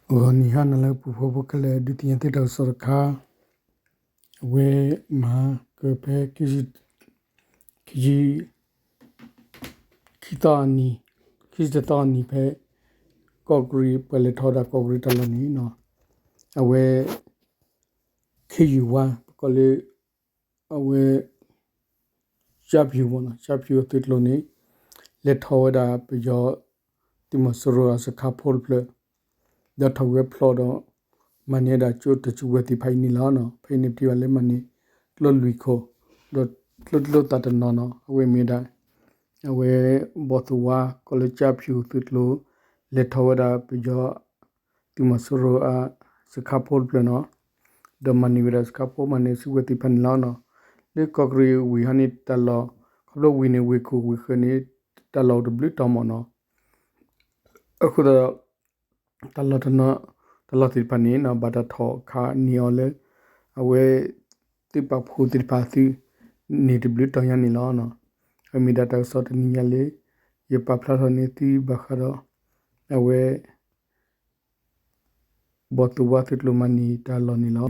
ဂီၤနံၤဟါနၤလၢအဂ့ၤ ပှၤဖှီၣ်ဖိခဲလၢာ် ဒုးသ့ၣ်ညါသုတၢ်ကစီၣ်တခါ, အဝဲမဟါကဖဲ ခံဆံ ခံသီအနံၤ, ခံဆံတသီအနံၤဖဲ ကီၢ်ကရံၣ် ပှၤလဲၤထီၣ်ဝဲဒၣ်ကီၢ်ကရံၣ်တၢ်လီၢ်န့ၣ် အဝဲ ခ့ယုၢ်ဝါ ပကိးလၢ အဝဲ ကၠၢဖၠူၣ် ကၠၢဖၠူၣ်အသုးကျိၤန့ၣ် လဲၤထီၣ်ဝဲဒၣ်ပယီၤ သုးမီၤစိရိၤအစခါဖိတဖျၢၣ် ဒီးထီၣ်ဝဲဖျိဒီး မၤန့ၢ်ဝဲဒၣ်ကၠိတၢ်စုကဝဲၤသ့ၣ်တဖၣ်အံၤန့ၣ်လီၤ. ဖဲအံၤန့ၣ်ပထံၣ်ဘၣ်လၢမၤန့ၢ်ကျိလွံၢ်ခိၣ် ဒီးကျိကျိသၣ်တနီၤနီၤ အဝဲမ့ၢ်ဝဲဒၣ် အဝဲ ဘီၣ်သိၣ်ဝါ ကိးလၢကၠၢဖၠူၣ်သုးကျိၤ လဲၤထီၣ်ဝဲဒၣ်ပယီၤ သုးမီၤစိရိၤအစခါဖိတဖျၢၣ်နီၤ, ဒီးမၤန့ၢ်ဝဲဒၣ်စခါဖိ မၤန့ၢ်စုကဝဲၤသ့ၣ်တဖၣ်န့ၣ်လီၤ. လၢကီၢ်ကရံၣ်ဝ့ၢ်ဟီန့ၣ်တၢ်လီၢ် ခီဖျိဝ့ၢ်န့ၣ် ဝ့ၢ်ခိၣ်ဝ့ၢ်ဃၢၤန့ၣ် တၢ်လီၢ်အိၣ်တဘျုးတီၤမးနီၤ, အဃိသတးဒီး တၢ်လီၢ်တနီၤ တၢ်လီၢ်သ့ၣ်တဖၣ်န့ၣ် ဘၣ်တၢ်ထီၣ်ခးန့ၢ်အီၤလၢ အဝဲ သုးပာ်ဖှိၣ်သ့ၣ်တဖၣ်အသုး န့ၢ်တဘျုးတီၤညါန့ၣ်လီၤ. အမ့ၢ်ဒၣ်တၢ်ကစီၣ်တနံၤညါလၢ ယပာ်ဖျါထီၣ်န့ၢ်သုဘၣ်ဃးဒီး အဝဲ ဘီၣ်သိၣ်ဝါသုးကျိၤမၤန့ၢ်တၢ်လီၢ်န့ၣ်လီၤ.